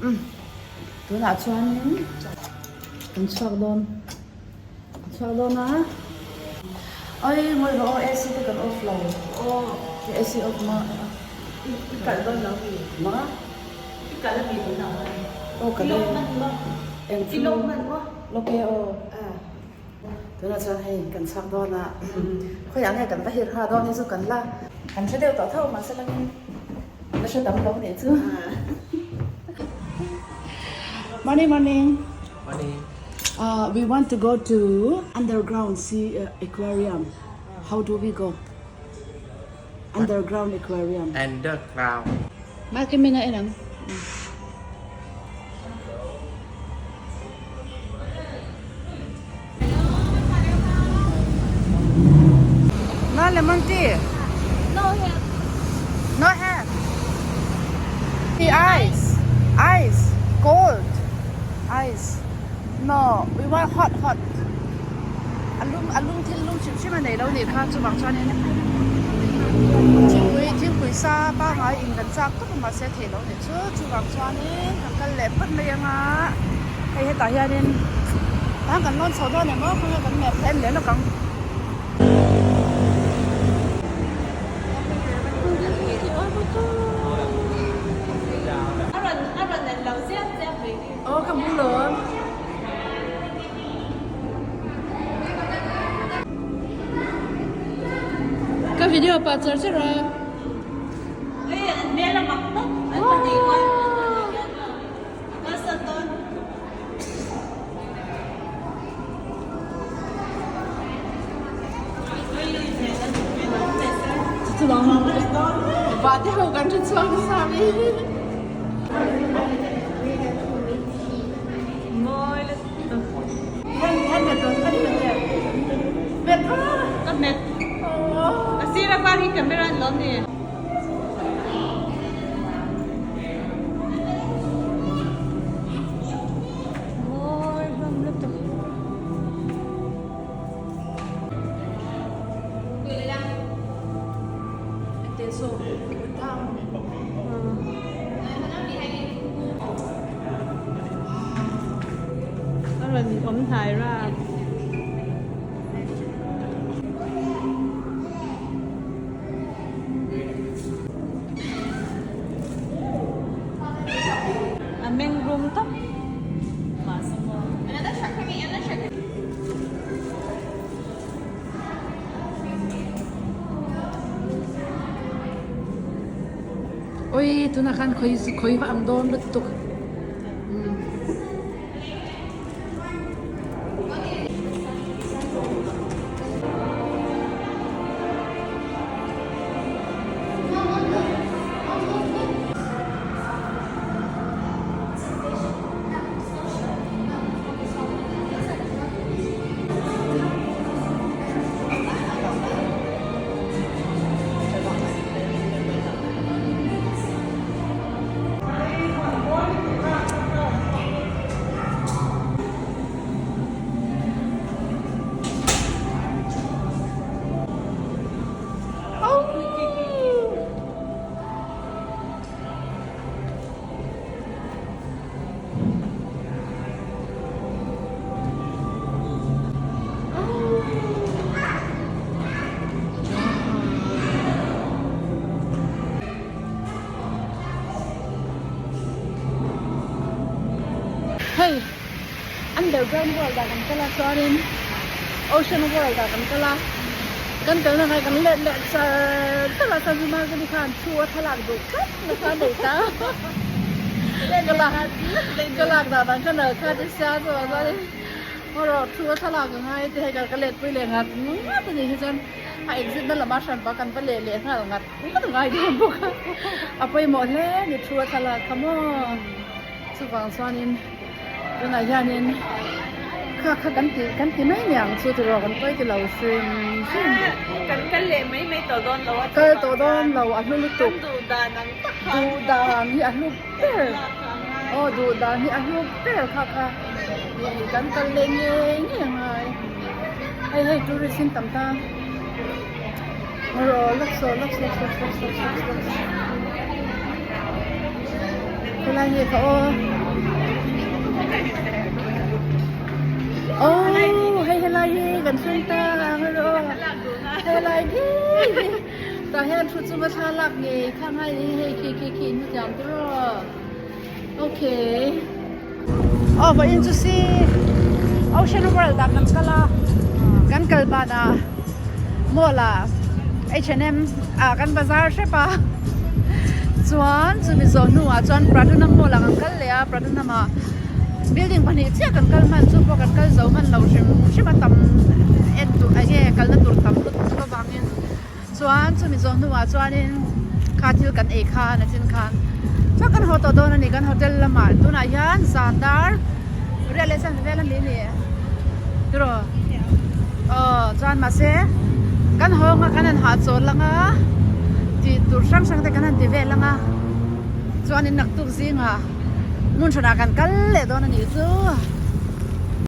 Umm tunah chuanin kan chhuak dawn kan chhuak dawn a ai ngawi rawh aw AC te kan off lo aw AC off ma i kalh dawn lo mi ma i kalh ami tunah khan aw ka i lawk hman maw eng i lawk hman maw lawk e aw tunah chuan hei kan chhuak dawn a khawiah nge kan va hir ha dawn hi chu kan la kan hre deuh tawh tho mahse langin Ka hre tam lo nih chu. Morning morning. Morning. Uh, we want to go to underground sea uh, aquarium. How do we go? Underground aquarium. Underground. Ma ke mina enang. No lemon tea. No have. No have. The ice. Ice. Cold. Ice. No, we want hot hot. Alum alum thil lum hrim hrim a nei lo nih kha chuvang chuanin thingpui thingpui sa pangngai in kan chak tawp a mahse theih loh nih chu chuvang chuanin kan kal leh phawt mai anga hei hetah hianin tah kan lawn chho dawn em aw khawnge kan map en leh lawk ang. Aw ka hmu lawm. Ka video pah char char a. Vate ho kan ṭha chhuak nasa mi. Ka hmet. A sir a var hi camera an lawm ni. Mawi hlawm lutuk. A rawn awm hnai rap. A meng rum tawp mahse maw. Oi tunah khan khawi khawi va ang dawn lutuk. Hei underground world ah kan kal a chuanin ocean world ah kan kal a kan kalna ngai kan let leh char char a chuan Margary khan thu a thlalak duh tlat nasa a nei ta ka lak ka lak dan ang kha nal kha te sia chu chuanin erawh thu a thlalak a ngai te hei ka let pui leh ngat ngat a nih hi chuan a exit na lamah hran pah kan va leh leh nghal ngat ngat a ngai dawn bawk a a pawimawh hle a ni thu a thlalak kha maw chuvang chuanin tunah hianin kha kha kan tih kan ti mai niang chu tiraw kan pawi ti lo hrim hrim. Kan kal leh mai mai tawh dawn lo a kal tawh dawn lo a hlu lutuk kan duh dan ang tak khan duh dan hi a hlu ber aw duh dan hi a hlu ber kha kha kan kal leh ngei ngei a ngai hei hei tourist in tam ta rawh lawk saw lawk lawk lawk lawk lawk lawk lawk. Khawlai nge kha aw. Aw hei helai hi kan thleng ta ang erawh helai hi tah hian thu chunga thla lak ngei kha ngai hi hei khi khi khi in hmu thiam tur aw okay aw vawiin chu si ocean world ah kan kal a kan kal banah mall ah H and M ah kan bazar hrep a chuan chumi zawh hnuah chuan Pratunam mall ah kan kal leh a Pratunam ah building pahnih chiah kan kal hman chu pawh kan kal zo hman lo hrim hrim a tam en tur eng nge kalna tur tam lutuk avangin chuan chumi zawh hnuah chuanin kha thil kan ei khan a chin khan chuan kan haw tawh dawn a ni kan hotel lamah tunah hian zan dar riat leh chan vel a ni ni tiraw aw chuan mahse kan hawng a kan han hahchawl ang a tih tur hrang hrang te kan han ti vel ang a chuanin naktuk zingah. Hmun hranah kan kal leh dawn a nih chu.